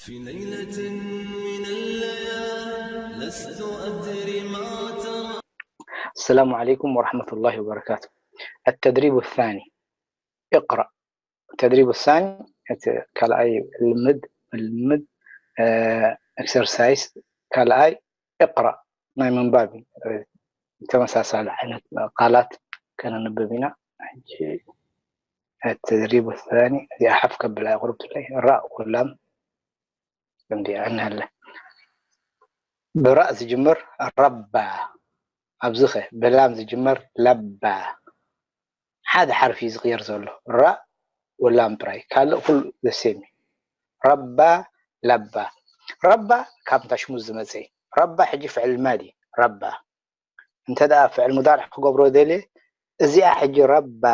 في ليلة من الليالي لست أدري ما ترى. السلام عليكم ورحمة الله وبركاته. التدريب الثاني، اقرأ. التدريب الثاني، እቲ ካልኣይ ልምድ፣ ልምድ፣ እ፣ ኤክሰርሳይዝ ካልኣይ፣ اقرأ፣ ናይ ምንባብ እዩ። እ፣ ተመሳሳሊ ዓይነት ቃላት ከነንብብ ኢና። ሕጂ التدريب الثاني፣ እዚኣ ሓፍ ከብላ እያ ቁርብትለይ። ራእ ኩላም እንዲያ እናለ። ብራእ ዝጅምር ረባ፣ ኣብዚኸ ብላም ዝጅምር ለባ። ሓደ ሓርፊ እዩ ዝቕየር ዘሎ፣ ራእ ወላም ጥራይ፣ ካልእ ኩሉ the same እዩ። ረባ፣ ለባ። ረባ ካብ እንታይ ሽሙ ዝመፀ እዩ? ረባ ሕጂ ፍዕል ማዲ፣ ረባ። እንተ ደኣ ፍዕል ሙዳርዕ ክገብሮ ደልየ፣ እዚኣ ሕጂ ረባ፣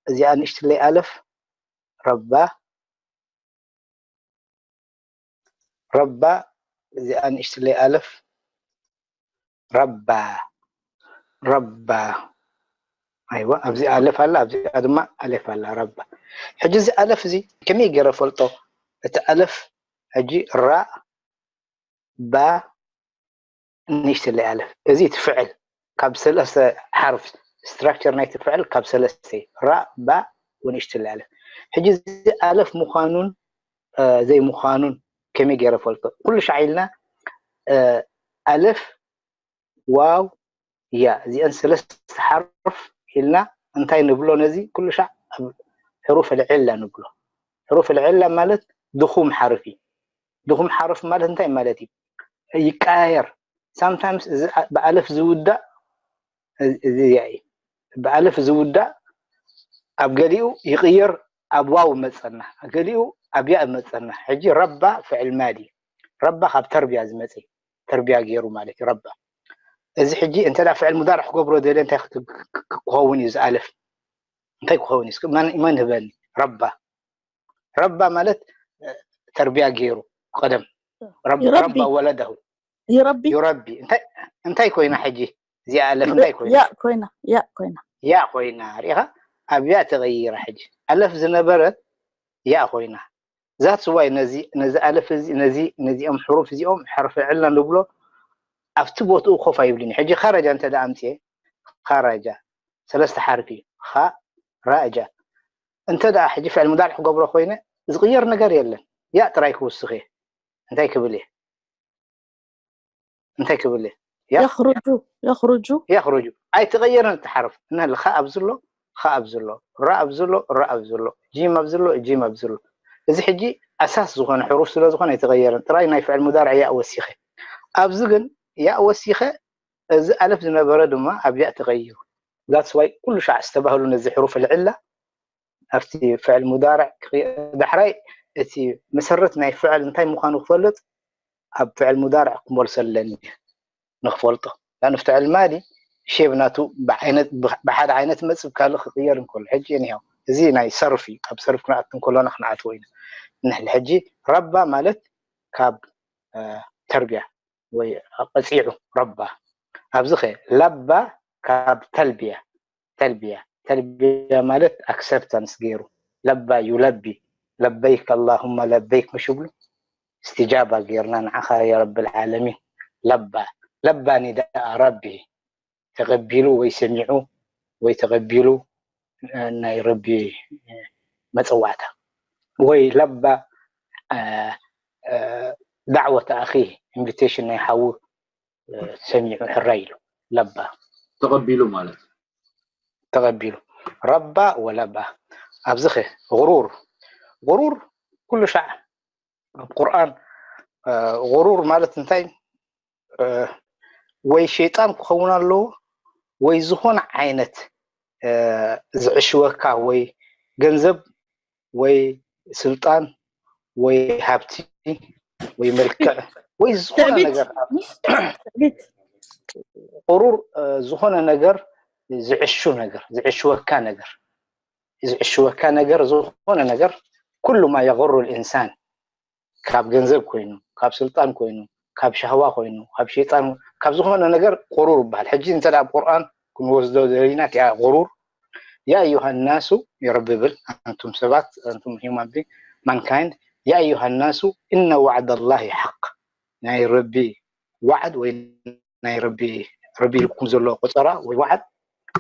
እዚኣ ንእሽትለይ ኣለፍ፣ ረባ፣ ረባ፣ እዚኣ ንእሽትለይ ኣለፍ፣ ረባ፣ ረባ። ኣይዋ፣ ኣብዚ ኣለፍ ኣላ፣ ኣብዚኣ ድማ ኣለፍ ኣላ፣ ረባ። ሕጂ እዚ ኣለፍ እዚ ከመይ ገይረ ፈልጦ? እቲ ኣለፍ ሕጂ ራ፣ ባ፣ ንእሽትለይ ኣለፍ። እዚ እቲ ፍዕል ካብ ሰለስተ ሓርፍ፣ ስትራክቸር ናይቲ ፍዕል ካብ ሰለስተ እዩ። ራ፣ ባ፣ ወንእሽትለይ ኣለፍ። ሕጂ እዚ ኣለፍ ምዃኑን፣ እ፣ ዘይምዃኑን ከመይ ገይረ ፈልጦ? ኩሉ ሻዕ ኢልና፣ እ፣ ኣለፍ፣ ዋው፣ ያ፣ እዚአን ሰለስተ ሓርፍ ኢልና እንታይ ንብሎ ነዚ? ኩሉ ሻዕ ኣብ ሕሩፍ ኣልዕላ ንብሎ። ሕሩፍ ኣልዕላ ማለት ድኹም ሓርፍ እዩ። ድኹም ሓርፍ ማለት እንታይ ማለት እዩ? ይቀያየር። ሳምታይምስ እዚ ኣ-፣ ብኣለፍ ዝውዳእ፣ እዚ፣ እዚ ያ እዩ። ብኣለፍ ዝውዳእ ኣብ ገሊኡ ይቕየር፣ ኣብ ዋው መጸና፣ ገሊኡ ኣብ ያእ መጸና። ሕጂ ረባ ፍዕል ማዲ፣ ረባ ካብ ተርቢያ ዝመጸ፣ ተርቢያ ገይሩ ማለት እዩ ረባ። እዚ ሕጂ እንተ ደኣ ፍዕል ሙዳርዕ ክገብሮ ደልየ እንታይ ክክ-፣ ክክ-፣ ክኸውን እዩ እዚ ኣለፍ? እንታይ ክኸውን እዩ? እስኪ መን፣ መን ህበኒ? ረባ። ረባ ማለት፣ እ፣ ተርቢያ ገይሩ ቀደም። ረብ-፣ ይረቢ። ረባ ወለደሁ። ይረቢ። ይረቢ። እንታይ፣ እንታይ ኮይና ሕጂ? እዚኣ ኣለፍ እንታይ ኮይና? ያእ ኮይና፣ ያእ ኮይና። ያእ ኮይና። ሪኢኻ? ኣብ ያእ ተቐይራ ሕጂ። ኣለፍ ዝነበረት ያእ ኮይና። That's why ነዚ፣ ነዚ ኣለፍ እዚ፣ ነዚ፣ ነዚኦም ሕሩፍ እዚኦም ሕርፊ ዕላ ንብሎ ኣብቲ ቦትኡ ኮፍ ኣይብልን እዩ። ሕጂ ኸረጃ እንተ ደኣ ኣምጽኤ፣ ኸረጃ ሰለስተ ሓርፊ እዩ። ኻ፣ ራእጃ። እንተ ደኣ ሕጂ ፍዕል ሙዳርዕ ክገብሮ ኮይነ፣ ዝቕየር ነገር የለን። ያእ ጥራይ ክውስኽ እየ። እንታይ ክብል እየ? እንታይ ክብል እየ? ያ? የኽሩጁ፣ የኽሩጁ። የኽሩጁ። ኣይተቐየረን እቲ ሓርፍ። እና ኸ ኣብዚ ኣሎ፣ ኸ ኣብዚ ኣሎ። ራ ኣብዚ ኣሎ፣ ራ ኣብዚ ኣሎ። ጂም ኣብዚ ኣሎ፣ ጂም ኣብዚ ኣሎ። እዚ ሕጂ ኣሳስ ዝኾነ ሕሩፍ ስለ ዝኾነ ኣይተቐየረን። ጥራይ ናይ ፍዕል ሙዳርዕ ያእ ወሲኸ። ኣብዚ ግን ያእ ወሲኸ፣ እዚ ኣለፍ ዝነበረ ድማ ኣብ ያእ ተቐይሩ። That's why ኩሉ ሻዕ ዝተባህሉ ነዚ ሕሩፍ ኣልዕላ ኣብቲ ፍዕል ሙዳርዕ ክሪ-፣ ዳሕራይ እቲ መሰረት ናይ ፍዕል እንታይ ምዃኑ ክፈልጥ ኣብ ፍዕል ሙዳርዕ ክመልሶ ኣለኒ ንክፈልጦ። ላን ፍዕል ማዲ ሼብ ናቱ ብዓይነት፣ ብ-፣ ብሓደ ዓይነት መጽእ ካልእ ክቕየር እንከሎ። ሕጂ እኒሃው እዚ ናይ ሰርፍ እዩ። ኣብ ሰርፍ ክንኣቱ እንከሎና ክንኣትዎ ኢና። ንሕና ሕጂ ረባ ማለት ካብ፣ እ፣ ተርቢያ ወይ ቀጺዑ ረባ። ኣብዚ ኸ ለባ ካብ ተልቢያ፣ ተልቢያ፣ ተልቢያ ማለት ኣክሰፕታንስ ገይሩ። ለባ ዩለቢ፣ ለበይክ ኣላሁመ ለበይክ ምሽ ብሉ? እስትጃባ ገይርና ንዓኻ ያ ረብል ዓለሚን። ለባ፣ ለባ ኒዳኣ ረቢ፣ ተቐቢሉ ወይ ሰሚዑ ወይ ተቐቢሉ፣ እ፣ ናይ ረቢ፣ እ፣ መጸዋዕታ። ወይ ለባ፣ እ፣ እ፣ ዳዕወት ኣኺ፣ ኢንቪቴሽን ናይ ሓዉ፣ እ፣ ሰሚዑ ሕራይ ኢሉ። ለባ። ተቐቢሉ ማለት። ተቐቢሉ። ረባ ወለባ። ኣብዚ ኸ፣ غرور። غرور ኩሉ ሻዕ ኣብ ቁርኣን፣ እ፣ غرور ማለት እንታይ? እ፣ ወይ ሸይጣን ክኸውን ኣለዎ፣ ወይ ዝኾነ ዓይነት፣ እ፣ ዝዕሽወካ ወይ ገንዘብ ወይ ስልጣን ወይ ሃብቲ ወይ መልክዕ ወይ ዝኾነ ትዕቢት። ነገር ኣብ ትዕቢት። غرور፣ እ፣ ዝኾነ ነገር ዝዕሹ ነገር፣ ዝዕሽወካ ነገር፣ ዝዕሽወካ ነገር፣ ዝኾነ ነገር፣ ኩሉ ማ የغሩ الإنسان፣ ካብ ገንዘብ ኮይኑ፣ ካብ ስልጣን ኮይኑ፣ ካብ ሻህዋ ኮይኑ፣ ካብ ሸይጣን፣ ካብ ዝኾነ ነገር غرور ይበሃል። ሕጂ እንተ ደኣ ቁርኣን ክንወስዶ ደሊና፣ እቲኣ غرور፣ ያ ኣዩሃ ናሱ፣ ይረቢ ብል፣ ኣንቱም ሰባት፣ ኣንቱም ሂውማን ቢንግ፣ ማንካይንድ፣ يا أيها الناس إن وعد الله حق ናይ ረቢ ዋዕድ ወይ ናይ ረቢ ረቢ ኢልኩም ዘሎ ቆጸራ ወይ ዋዕድ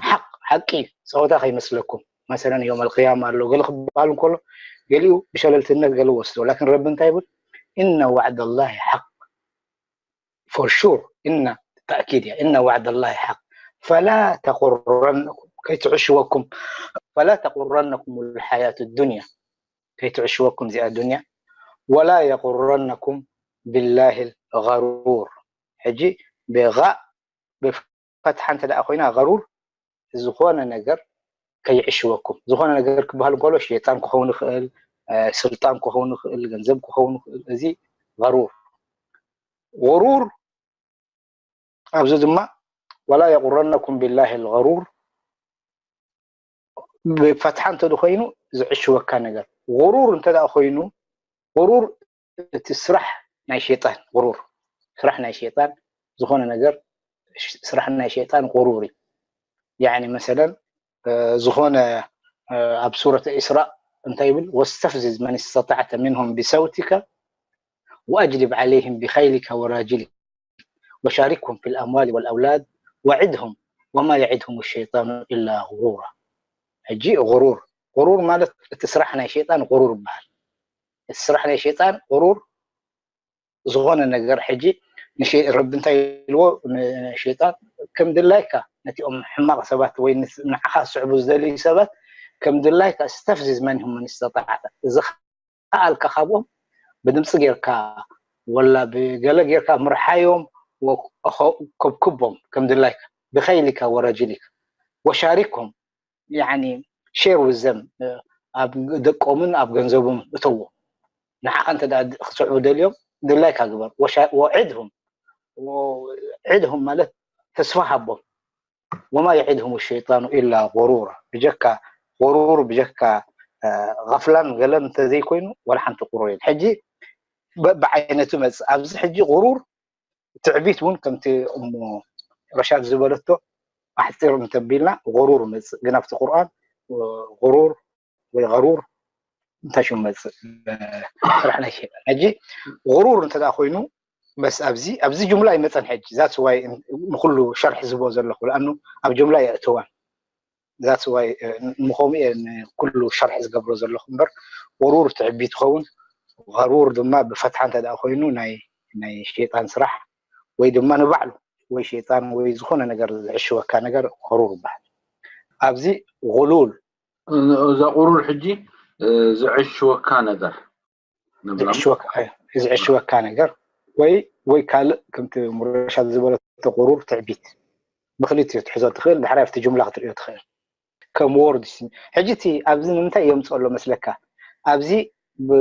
ሓቅ ሓቂ እዩ። ጸወታ ከይመስለኩም። መሰለን ዮም ኣልቅያማ ኣሎ ገለ ክበሃል እንከሎ ገሊኡ ብሸለልትነት ገለ ወስዶ ላኪን ረቢ እንታይ ይብል? إن وعد الله حق for sure إن تأكيد እያ إن وعد الله حق فلا تغرنكم ከይትዕሽወኩም فلا تغرنكم الحياة الدنيا ከይትዕሽወኩም እዚኣ ዱንያ ولا يغرنكم بالله الغرور ሕጂ ብغ ብፈትሓ እንተ ደኣ ኮይና غرور ዝኾነ ነገር ከይዕሽወኩም ዝኾነ ነገር ክበሃል እንከሎ ሸይጣን ክኸውን ይኽእል ስልጣን ክኸውን ይኽእል ገንዘብ ክኸውን ይኽእል እዚ غرور غرور ኣብዚ ድማ ولا يغرنكم بالله الغرور ብፈትሓ እንተ ኮይኑ ዝዕሽወካ ነገር غرور እንተ ደኣ ኮይኑ غرور እቲ ስራሕ ናይ ሸይጣን غرور ስራሕ ናይ ሸይጣን ዝኾነ ነገር ስራሕ ናይ ሸይጣን غرور እዩ يعني مثلا ዝኾነ ኣብ ሱረት ኢስራእ እንታይ ይብል واستفزز من استطعت منهم بصوتك وأجلب عليهم بخيلك ورجلك وشاركهم في الأموال والأولاد وعدهم وما يعدهم الشيطان إلا غرورا ሕጂ غرور غرور ማለት እቲ ስራሕ ናይ ሸይጣን غرور ይበሃል እቲ ስራሕ ናይ ሸይጣን غرور ዝኾነ ነገር ሕጂ ረቢ እንታይ ኢልዎ ንሸይጣን ከም ድላይካ ነቲኦም ሕማቕ ሰባት ወይ ንዓኻ ዝስዕቡ ዝደልዩ ሰባት ከም ድላይካ استفزز من هم من استطعت ዝኸኣልካ ካብኦም ብድምፂ ጌርካ ወላ ብገለ ጌርካ ምርሓዮም ከብክቦም ከም ድላይካ ብኸይሊካ ወረጅሊካ وشاركهم يعني share with them ኣብ ደቆምን ኣብ ገንዘቦምን እተዎ ንዓኻ እንተ ክስዕቡ ደልዮም ድላይካ ግበር وعدهم عدهم ማለት ተስፋ ሃቦም وما يعدهم الشيطان إلا غرورا ብጀካ غرور ብጀካ غفلان ገለን እንተዘይኮይኑ ወላ ሓንቲ غرور የለን ሕጂ በብዓይነቱ መፅእ ኣብዚ ሕጂ غرور ትዕቢት እውን ከምቲ እሞ ረሻድ ዝበለቶ ኣሕፂር እንተቢልና غرور መፅእ ግን ኣብቲ ቁርኣን غرور ወይ غرور እንታይ ሽሙ መፅእ ስራሕ ናይ ሸይጣን ሕጂ غرور እንተ ኮይኑ በስ ኣብዚ ኣብዚ ጅምላ ይመፀን ሕጂ that's why ንኩሉ ሸርሒ ዝቦ ዘለኹ ለኣኑ ኣብ ጅምላ የእትዋን that's why ንምኸምኡ እየ ንኩሉ ሸርሒ ዝገብሮ ዘለኹ እምበር غرور ትዕቢት ይኸውን غرور ድማ ብፈትሓ እንተ ኮይኑ ናይ ናይ ሸይጣን ስራሕ ወይ ድማ ንባዕሉ ወይ ሸይጣን ወይ ዝኾነ ነገር ዝዕሽወካ ነገር غرور ይበሃል ኣብዚ غلول እዛ غرور ሕጂ ዝዕሽወካ ነገር ዝዕሽወካ ነገር ወይ ወይ ካልእ ከምቲ ሙረሻ ዝበለቶ غرور ትዕቢት ብክልቲኡ ትሕዞ ትኽእል ድሕራይ ኣብቲ ጅምላ ክትሪኦ ትኽእል ከም word ሕጂ እቲ ኣብዚ ንምንታይ የምፅኦ ኣሎ መስለካ ኣብዚ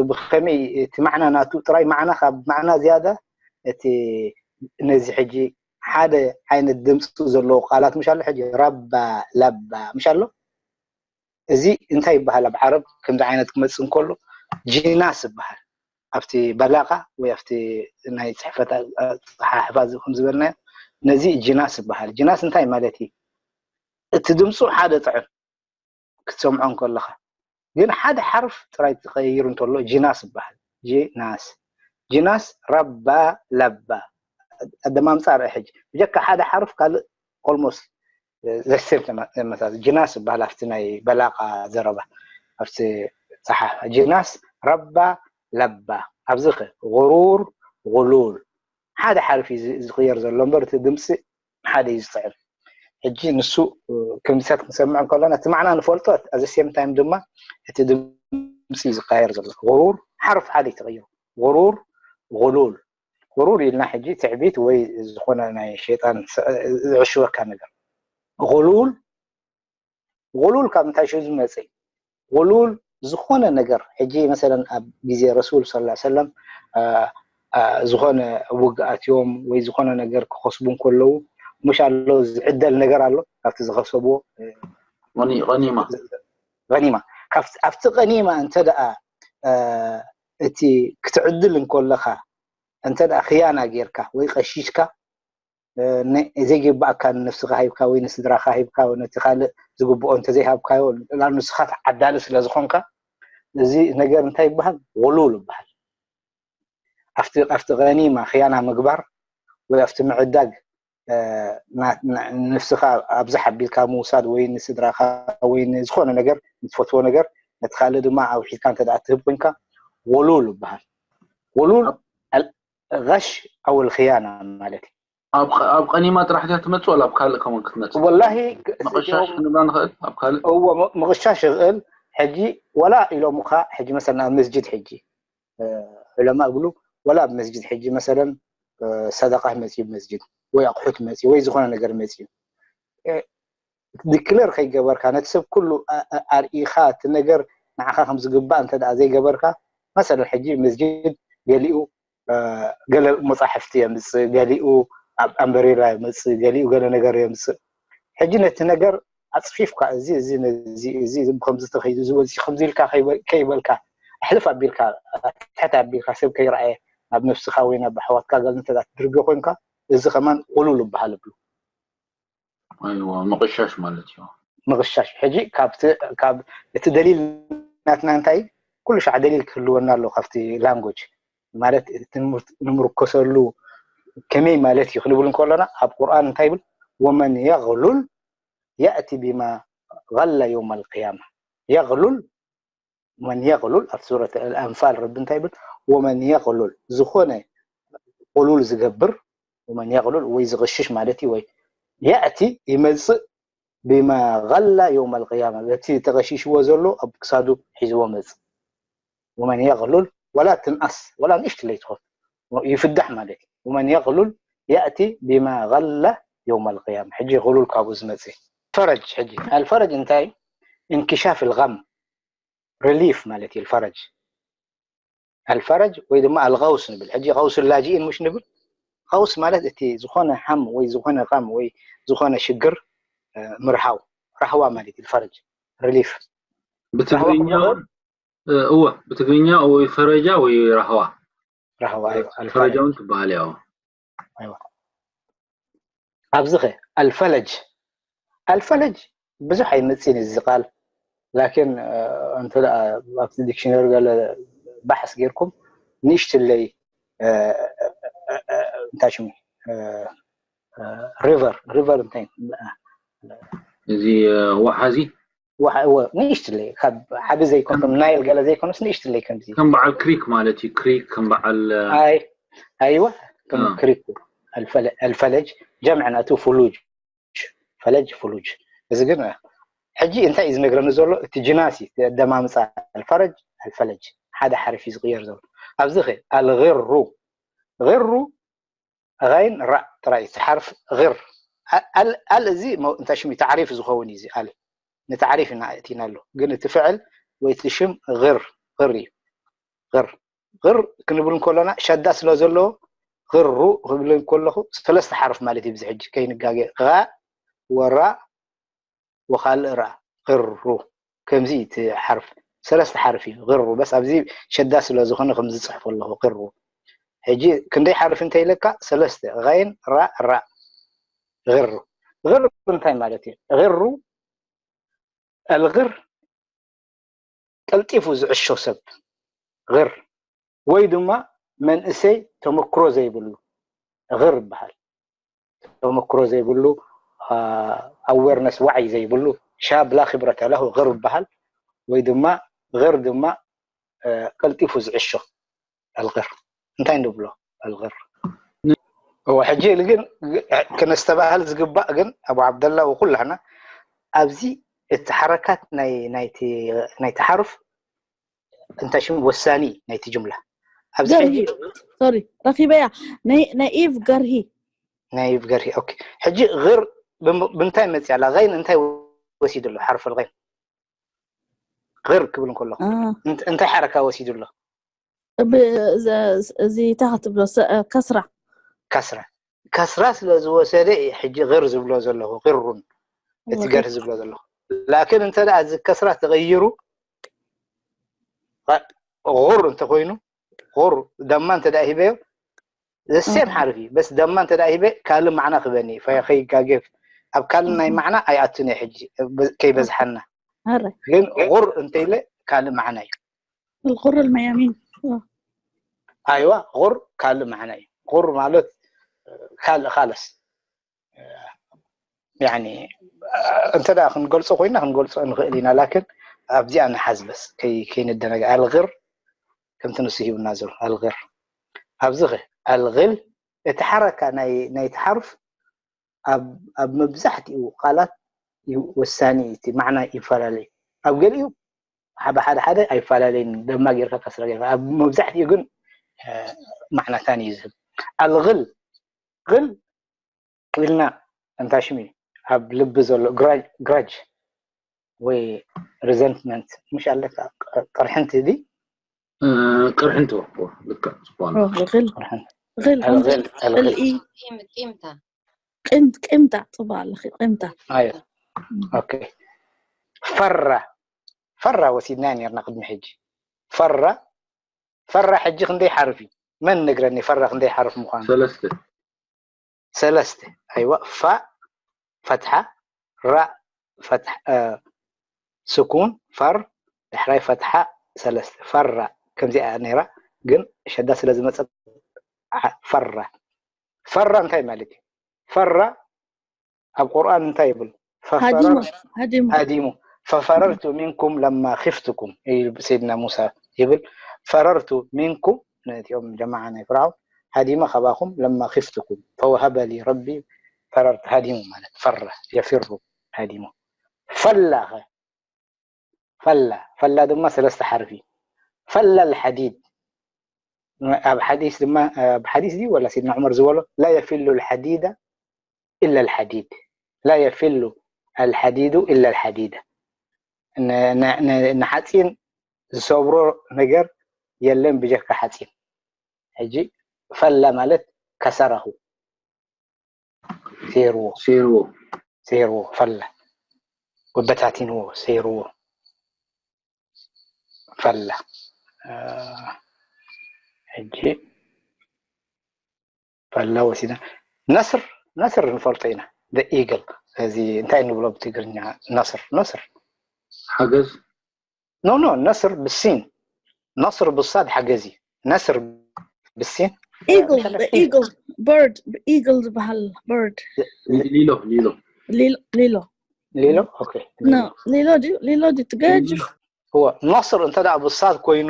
ብከመይ እቲ ማዕና ናቱ ጥራይ ማዕና ካብ ማዕና ዝያዳ እቲ ነዚ ሕጂ ሓደ ዓይነት ድምፂ ዘለዎ ቃላት ምሽ ኣሎ ሕጂ ረባ ለባ ምሽ ኣሎ እዚ እንታይ ይበሃል ኣብ ዓረብ ከምዚ ዓይነት ክመፅእ እንከሎ ጂናስ ይበሃል ኣብቲ በላቃ ወይ ኣብቲ ናይ ፅሕፈት ፀሓሕፋ ከም ዝበልናዮ ነዚ ጂናስ ይበሃል ጂናስ እንታይ ማለት እዩ እቲ ድምፁ ሓደ ጥዕም ክትሰምዖ እንከለኻ ግን ሓደ ሓርፍ ጥራይ ትቀይር እንተሎ ጂናስ ይበሃል ጂናስ ጂናስ ረባ ለባ ኣደማምፃ ርአ ሕጂ ብጀካ ሓደ ሓርፍ ካልእ almost ዘስር ተመሳሳሊ ጅናስ ዝበሃል ኣብቲ ናይ በላቃ ዘረባ ኣብቲ ፀሓ ጅናስ ረባ ለባ ኣብዚ ኸ غرور غلول ሓደ ሓርፊ ዝቕየር ዘሎ እምበር እቲ ድምፂ ሓደ እዩ ዝጥዕም ሕጂ ንሱ ክምሰት ክንሰምዕ እንከለና እቲ ማዕና ንፈልጦ ኣዘ ሴም ታይም ድማ እቲ ድምፂ እዩ ዝቀየር ዘሎ غرور ሓርፍ ሓደ እዩ ተቐይሩ غرور غلول غرور ኢልና ሕጂ ትዕቢት ወይ ዝኾነ ናይ ሸይጣን ዝዕሽወካ ነገር غلول غلول ካብ እንታይ ሽው ዝመፅእ غلول ዝኾነ ነገር ሕጂ መሰለን ኣብ ግዜ ረሱል ስ ሰለም ዝኾነ ውግኣት እዮም ወይ ዝኾነ ነገር ክኸስቡ እንከለዉ ሙሽ ኣሎ ዝዕደል ነገር ኣሎ ካብቲ ዝኸሰብዎ غنيمة غنيمة ኣብቲ غنيمة እንተ ደኣ እቲ ክትዕድል እንከለኻ እንተ ደኣ ክያና ጌርካ ወይ ቀሺሽካ ዘይግባእካ ንነፍስኻ ሂብካ ወይ ንስድራኻ ሂብካ ነቲ ካልእ ዝግብኦ እንተዘይሃብካዮ ንስኻ ተዓዳሊ ስለ ዝኾንካ እዚ ነገር እንታይ ይበሃል غلول ይበሃል ኣብቲ ኣብቲ ቀኒማ ክያና ምግባር ወይ ኣብቲ ምዕዳግ ንፍስኻ ኣብዝሕ ኣቢልካ ምውሳድ ወይ ንስድራኻ ወይ ንዝኾነ ነገር ንትፈትዎ ነገር ነቲ ካልእ ድማ ኣውሒድካ እንተ ትህብ ኮንካ غلول ይበሃል። غلول غش أو الخيانة ማለት እዩ። ኣብ ቀኒማ ጥራሕ ድያ ትመጽእ ወላ ኣብ ካልእ ከማን ክትመጽእ? ወላሂ ምቕሻሽ ክንብላ ንኽእል ኣብ ካልእ እዎ ምቕሻሽ ይኽእል። ሕጂ ወላ ኢሎምኻ ሕጂ መሰልና ኣብ መስጅድ ሕጂ ዑለማ እብሉ ወላ ኣብ መስጅድ ሕጂ መሰለን ሰደቃ መፅዩ መስጅድ ወይ ኣቑሑት መፅዩ ወይ ዝኾነ ነገር መፅዩ ዲክለር ከይገበርካ ነቲ ሰብ ኩሉ ኣርኢኻ እቲ ነገር ንዓኻ ከም ዝግባእ እንተ ዘይገበርካ መሰለን ሕጂ መስጅድ ገሊኡ ገለ መፃሕፍቲ የምፅእ፣ ገሊኡ ኣምበሬላ የምፅእ፣ ገሊኡ ገለ ነገር የምፅእ። ሕጂ ነቲ ነገር ኣፅፊፍካ እዚ እዚ ነዚ እዚ እዚ ከምዚ ተኸይዱ እዚ ወፂ ከምዚ ኢልካ ከይበልካ ኣሕልፍ ኣቢልካ ትሕት ኣቢልካ ሰብ ከይረኣየ ናብ ነብስኻ ወይ ናብ ኣሕዋትካ ገለ እንተ ትድርብዮ ኮንካ እዚ ከማን غلول ይበሃል ይብሉ። ኣይዋ ምቕሻሽ ማለት እዩ። ምቕሻሽ ሕጂ ካብ እቲ ደሊል ናትና እንታይ ኩሉ ሻዕ ደሊል ክህልወና ኣሎ ካብቲ language ማለት ንምርከሰሉ ከመይ ማለት እዩ ክንብል እንከለና ኣብ ቁርኣን እንታይ ይብል ومن يغلل يأت بما غل يوم القيامة يغلل من يغلل ኣብ ሱረት ኣንፋል ረቢ እንታይ ይብል ومن يغلل ዝኾነ غلول ዝገብር ومن يغلل ወይ ዝغشሽ ማለት እዩ ወይ يأت ይመፅእ بما غل يوم القيامة በቲ ተغشሽዎ ዘሎ ኣብ ክሳዱ ሒዝዎ መፅእ ومن يغلل ولا ትንኣስ ولا ንእሽትለይ ትኾን ይፍዳሕ ማለት እዩ ومن يغلل يأت بما غل يوم القيامة ሕጂ غلول ካብኡ ዝመፅእ ፈረጅ ሕጂ ኣልፈረጅ እንታይ انكشاف الغم relief ማለት እዩ ፈረጅ ኣልፈረጅ ወይ ድማ ኣልغوث ንብል ሕጂ غوث اللاجئين مش ንብል غوث ማለት እቲ ዝኾነ ሃም ወይ ዝኾነ غم ወይ ዝኾነ ሽግር ምርሃው ራህዋ ማለት እዩ ፈረጅ relief ብትግርኛ እወ ብትግርኛ ወይ ፈረጃ ወይ ራህዋ ራህዋ ፈረጃ እውን ትበሃል ያው ኣብዚ ኸ ኣልፈለጅ ኣልፈለጅ ብዙሕ ኣይመፅን እዚ ቃል ላኪን እንተ ኣብቲ ዲክሽነሪ ገለ ባሕስ ጌርኩም ንእሽትለይ እንታይ ሽሙ river river እንታይ እዚ ወሓዚ ንእሽትለይ ካብ ዓቢ ዘይኮን ከም ናይል ገለ ዘይኮነስ ንእሽትለይ ከምዚ ከም በዓል ክሪክ ማለት እዩ ክሪክ ከም በዓል ኣይዋ ከም ክሪክ ኣልፈለጅ ጀምዕ ናቱ ፍሉጅ ፈለጅ ፍሉጅ እዚ ግን ሕጂ እንታይ እዩ ዝነግረኒ ዘሎ እቲ ጅናሲ ደማምፃ ኣልፈረጅ ኣልፈለጅ ሓደ ሓርፊ ዝቅየር ዘሎ ኣብዚ ኸ ኣልغሩ غሩ غين ራእ ጥራይ እዩ ሓርፍ غር ኣል እዚ እንታይ ሽሙ ተዕሪፍ ዝኸውን እዩ ኣል ንተዕሪፍ ኢና እቲናሉ ግን እቲ ፍዕል ወይ እቲ ሽም غር غር እዩ غር غር ክንብል እንከሎና ሸዳ ስለ ዘለዎ غሩ ክብል እንከለኹ ሰለስተ ሓርፍ ማለት እዩ ብዚ ሕጂ ከይንጋገ غ ወራ ወኻልእ ራ غሩ ከምዚ እቲ ሓርፍ ሰለስተ ሓርፍ እዩ غሩ በስ ኣብዚ ሸዳ ስለ ዝኾነ ከም ዝፅሕፎ ኣለኹ غሩ ሕጂ ክንደይ ሓርፍ እንተ ኢለካ ሰለስተ غين ራ ራ غሩ غር እንታይ ማለት እዩ غሩ ኣልغር ቀልጢፉ ዝዕሾ ሰብ غር ወይ ድማ መንእሰይ ተመክሮ ዘይብሉ غር ይበሃል ተመክሮ ዘይብሉ awareness ዋዕይ ዘይብሉ شاب لا خبرة له غር ይበሃል ወይ ድማ غር ድማ ቀልጢፉ ዝዕሾ ኣልغር እንታይ ንብሎ ኣልغር እወ ሕጂ ግን ክነስተባህል ዝግባእ ግን ኣቡ ዓብደላ ወኩላህና ኣብዚ እቲ ሓረካት ናይቲ ሓርፍ እንታይ ሽም ወሳኒ ናይቲ ጅምላ ኣብዚ ሕጂ ሶሪ ረኺበያ ናይ ኢቭ ገርሂ ናይ ኢቭ ገርሂ ኦኬ ሕጂ غር ብምንታይ መፅያ ኣላ غين እንታይ ወሲዱ ኣሎ ሓርፍ غين غር ክብል እንከሎ እንታይ ሓረካ ወሲዱ ኣሎ እዚ እንታይ ክትብሎ ከስራ ከስራ ከስራ ስለ ዝወሰደ ሕጂ غር ዝብሎ ዘለኹ غሩን እቲ ገርህ ዝብሎ ዘለኹ ላኪን እንተ እዚ ከስራ ተቐይሩ غር እንተኮይኑ غር ደማ እንተ ሂበዮ ዘሴም ሓርፊ በስ ደማ እንተ ሂበ ካልእ ማዕና ክበኒ ከይጋገፍ ኣብ ካልእ ናይ ማዕና ኣይኣቱን እየ ሕጂ ከይበዝሓና ግን غር እንተ ኢለ ካልእ ማዕና እዩ الغر الميامين ኣይዋ፣ ቁር ካልእ መዓና እዩ። ቁር ማለት ካልእ፣ ካለስ፣ ያኒ፣ እንተ ደኣ ክንገልጾ ኮይና ክንገልጾ ንኽእል ኢና፣ ላኪን ኣብዚኣ ንሓዝ በስ፣ ከይ-፣ ከይንደነግ። ኣልግር፣ ከምቲ ንሱ ሂቡና ዘሎ፣ ኣልግር። ኣብዚ ኸ፣ ኣልግል፣ እቲ ሓረካ ናይ፣ ናይቲ ሓርፍ ኣብ፣ ኣብ መብዛሕትኡ ቃላት ዩ-፣ ወሳኒ እዩ፣ እቲ ማዕና ይፈላለ እዩ። ኣብ ገሊኡ፣ ኣብ ሓደ ሓደ ኣይፈላለይን፣ ደማ ጌርካ ከስራ ጌርካ። ኣብ መብዛሕትኡ ግን፣ እ፣ ማዕናታን እዩ ዝህብ። ኣልግል፣ ግል ኢልና እንታ ሽም እዩ፣ ኣብ ልቢ ዘሎ ግራጅ፣ ግራጅ ወይ ሪዘንትመንት፣ ምሽ ኣለካ፣ ቅ-፣ ቅርሕንቲ ድዩ? እ፣ ቅርሕንቲ ወ-፣ ወ-፣ ልክዕ፣ ዝኾነ። ኦ፣ ግል፣ ቅርሕንቲ። ግል፣ ኣልግል፣ ኣልግል። ጽልኢ። ቂም-፣ ቂምታ። ቂም-፣ ቂምታ፣ ጽቡቕ ኣለኺ፣ ቂምታ። ኣዮ። እም። ኦኬ። ፈራ። ፈራ ወሲድና ኔርና ቅድሚ ሕጂ። ፈራ። ፈራ ሕጂ ክንደይ ሓርፍ እዩ? መን ነግረኒ ፈራ ክንደይ ሓርፍ ምዃኑ? ሰለስተ። ሰለስተ። ኣይዋ፣ ፋእ ፈትሓ፣ ራእ ፈትሓ፣ እ፣ ስኩን፣ ፈር፣ ዳሕራይ ፈትሓ፣ ሰለስተ። ፈራ ከምዚኣ እያ ነይራ፣ ግን ሸዳ ስለ ዝመጸት፣ ዓ-፣ ፈራ። ፈራ እንታይ ማለት እዩ? ፈራ ኣብ ቁርኣን እንታይ ይብል? ሃዲሙ፣ ፈፈረር-፣ ሃዲሙ። ሃዲሙ። ፈፈረርቱ ሚንኩም ለማ ኺፍቱኩም፣ ይብል ሰይድና ሙሳ ይብል፣ ፈረርቱ ሚንኩም፣ ነቲኦም ጀማዓ ናይ ፍርዓውን፣ ሃዲመ ካባኹም ለማ ኺፍቱኩም፣ ፈወሀበ ሊ ረቢ፣ ፈረርቱ፣ ሃዲሙ ማለት፣ ፈረ፣ የፊሩ፣ ሃዲሙ። ፈላ ኸ? ፈላ፣ ፈላ ድማ ሰለስተ ሓርፊ። ፈላ ልሓዲድ። ኣብ ሓዲስ ድማ፣ ኣብ ሓዲስ ድዩ ወላ ሰይድና ዑመር ዝበሎ፣ ላ የፊሉ ልሓዲዳ ኢላ ልሓዲድ። ላ የፊሉ ኣልሓዲዱ ኢላ ልሓዲዳ። ን-፣ ን-፣ ን-፣ ንሓፂን ዝሰብሮ ነገር የለን ብጀካ ሓፂን። ሕጂ ፈላ ማለት ከሰረኹ። ሴርዎ። ሴርዎ። ሴርዎ፣ ፈላ። ወበታቲንዎ፣ ሴርዎ። ፈላ። እ፣ ሕጂ ፈላ ወሲድና። ነስር፣ ነስር ንፈልጦ ኢና። The eagle። እዚ እንታይ ንብሎ ብትግርኛ? ነስር፣ ነስር። ሓገዝ? ኖ፣ ኖ፣ ነስር ብሲን። ነስር ብሳድ ሓገዝ እዩ። ነስር ብሲን። ኢግል፣ ኢግል፣ በርድ፣ ኢግል ዝበሃል በርድ። ሊሎ፣ ሊሎ። ሊሎ፣ ሊሎ። ሊሎ? ኦኬ፣ ኖ፣ ሊሎ። ሊሎ ድዩ? ሊሎ ድዩ? ትገጅፍ። እወ፣ ነስር እንተ ደኣ ብሳድ ኮይኑ፣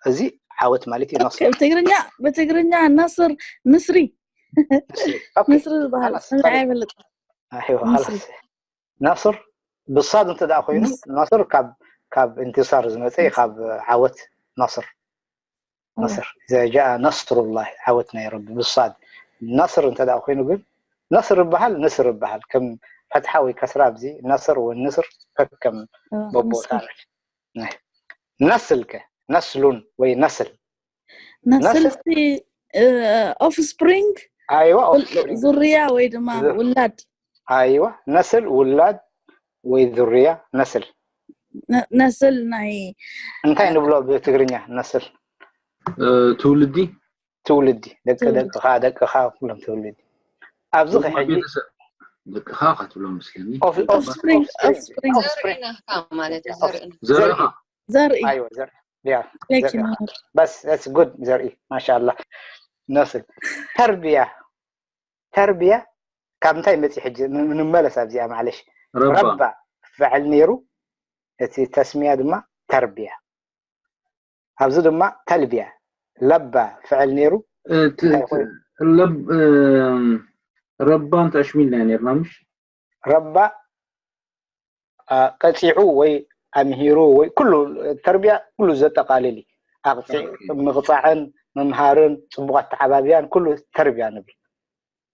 እዚ ዓወት ማለት እዩ፣ ኦኬ፣ ነስር። ብትግርኛ፣ ብትግርኛ ነስር፣ ንስሪ። ንስሪ። ኦኬ። ንስሪ ዝበሃል፣ ሓላስ፣ ሰሚዐ ሓላስ። ኣይፈልጥ። ኣይዋ፣ ንስሪ። ሓላስ። ነስር ብሳድ እንተ ደኣ ኮይኑ፣ ንስ- ነስር ካብ፣ ካብ እንትሳር ዝመጸ እዩ፣ ካብ ዓወት፣ ነስር። እወ። ነስር። ኢዛ ጃኣ ነስሩላህ፣ ዓወት ናይ ረቢ፣ ብሳድ። ነስር እንተ ደኣ ኮይኑ ግን፣ ነስር ይበሃል፣ ንስር ይበሃል። ከም ፈትሓ ወይ ከስራ ኣብዚ፣ ነስር ወይ ንስር፣ ከከም እወ፣ በቦታ ንስር። ነስል ከ፣ ነስሉን ወይ ነስል? ነስል ነስል? እቲ፣ እ፣ ኦፍስፕሪንግ? ኣይዋ፣ ውል-፣ ኦፍስፕሪንግ። ዝርያ ወይ ድማ ዝር-፣ ውላድ? ኣይዋ፣ ነስል፣ ውላድ ወይ ዝርያ፣ ነስል። ነ-፣ ነስል ናይ እንታይ ንብሎ ብትግርኛ ነስል? እ፣ ትውልዲ? ትውልዲ፣ ደቂ ትውልዲ። ደቅኻ፣ ደቅኻ፣ ኩሎም ትውልዲ። ኣብዚ ድማ ከሕጂ ቤተሰብ፣ ደቅኻ ክትብሎም መስለኒ። ኦፍ-፣ ኦፍ-፣ ኦፍስፕሪንግ፣ ኦፍስፕሪንግ፣ ኦፍስፕሪንግ። ኦፍስፕሪንግ። ዘርኢ ናትካ ማለት እዩ፣ ዘርኢ። ዘርኢ። ዘርእኻ። ዘርኢ። ኣይዋ፣ ዘርኢ። ያ፣ Thank you, ዘርኢ። Mom. በስ፣ that's good፣ ዘርኢ። ማሻኣላህ። ነስል። ተርቢያ። ተርቢያ ካብ እንታይ መፂ ሕጂ? ን-፣ ንመለስ ኣብዚኣ፣ ማዕለሽ። ረባ። ረባ ፍዕል ነይሩ፣ እቲ ተስሚያ ድማ ተርቢያ። ኣብዚ ድማ ተልቢያ። ለባ ፍዕል ነይሩ፣ እቲ፣ እንታይ እቲ ኮይኑ? ለብ-፣ እ፣ ረባ እንታይ ኣሽሚልና ነይርና፣ ምሽ? ረባ፣ አ፣ ቀጺዑ ወይ ኣምሂሩ ወይ ኩሉ፣ ተርቢያ ኩሉ ዘጠቓልል እዩ። ኣቕጺዕ-፣ ኦኬ። ምቕጻዕን ምምሃርን ጽቡቕ ኣተዓባብያን ኩሉ ተርቢያ ንብል።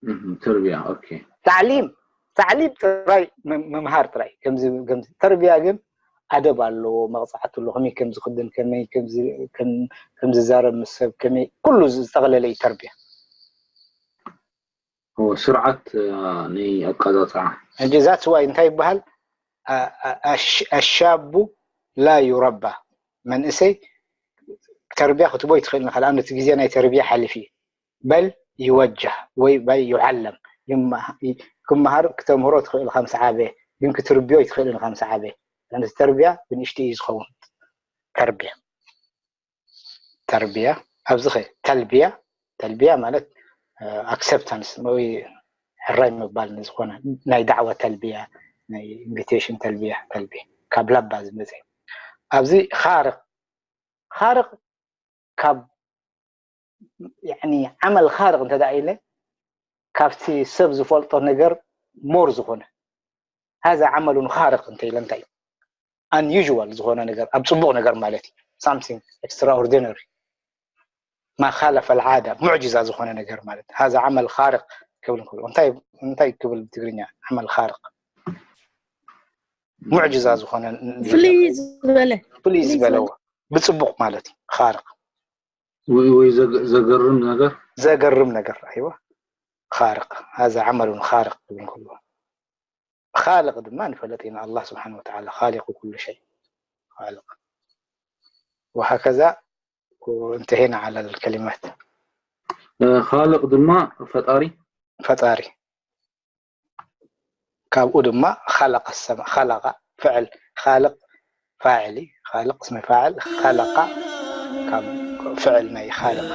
እህ፣ ተርቢያ፣ ኦኬ። ታዕሊም፣ ታዕሊም ጥራይ ም-፣ ምምሃር ጥራይ። ከምዚ፣ ከምዚ ተርቢያ ግን ኣደብ ኣለዎ፣ መቕጻዕቲ ኣለዎ፣ ከመይ ከም ዝኽደን፣ ከመይ ከም ዝ-፣ ከም፣ ከም ዝዛረብ ምስ ሰብ፣ ከመይ ኩሉ ዝጠቕለለ እዩ ተርቢያ። ኦ፣ ስርዓት፣ አ፣ ናይ ኣቀጻጽዓ። ሕጂ that's why እንታይ ይበሃል? አ-፣ አ-፣ ኣሽ-፣ ኣሻቡ ላ ዩረባ። መንእሰይ ተርቢያ ክትቦ ይትኽእል ንኽእል። ኣነ እቲ ግዜ ናይ ተርቢያ ሓሊፉ እዩ። በል ይወጃህ ወይ በል ይዓለም። ይመሃ-፣ ይ-፣ ክመሃር ክተምህሮ ትኽእል ኢኻ ምስ ዓበየ፣ ግን ክትርብዮ ይትኽእል ኢኻ ምስ ዓበየ። ምኽንያቱ ተርቢያ ብንእሽቱ እዩ ዝኸውን። ተርቢያ። ተርቢያ። ኣብዚ ኸ ተልብያ፣ ተልብያ ማለት ኣክሰፕታንስ ወይ ሕራይ ምባል ንዝኾነ ናይ ዳዕዋ ተልብያ፣ ናይ ኢንቪቴሽን ተልብያ፣ ተልብያ ካብ ላባ ዝመፀ። ኣብዚ ኻርቕ፣ ኻርቕ ካብ ያኒ ዓመል ኻርቕ እንተ ኢለ ካብቲ ሰብ ዝፈልጦ ነገር ሞር ዝኾነ ሃዛ ዓመሉን ኻርቕ እንተ ኢለ እንታይ እዩ? ኣንዩዥዋል ዝኾነ ነገር ኣብ ፅቡቕ ነገር ማለት እዩ። ሳምቲንግ ኤክስትራኦርዲነሪ ማ ካለፈ ልዓዳ ሙዕጅዛ ዝኾነ ነገር ማለት ሃዛ ዓመል ኻርቕ ክብል እንከሎ እንታይ እንታይ ክብል ብትግርኛ ዓመል ኻርቕ ሙዕጅዛ ዝኾነ ፍልይ ዝበለ ፍልይ ዝበለዎ ብፅቡቕ ማለት እዩ። ኻርቕ ወይ ወይ ዘገ- ዘገርም ነገር ዘገርም ነገር ኣይዋ ኻርቕ ሃዛ ዓመሉን ኻርቕ ክብል እንከሎ ኻልቕ ድማ ንፈለጥ ኢና። ኣላህ ስብሓን ወተዓላ ኻሊቁ ኩሉ ሸይ ኻልቕ ወሃከዛ እንተሄና ዓላ ልከሊማት ኻልቕ ድማ ፈጣሪ ፈጣሪ ካብኡ ድማ ኻለቀ ሰማ ኻለቀ ፍዕል ኻልቕ ፋዕል እዩ። ኻልቕ እስመ ፋዕል ኻለቃ ካብ ፍዕል ናይ ኻልቕ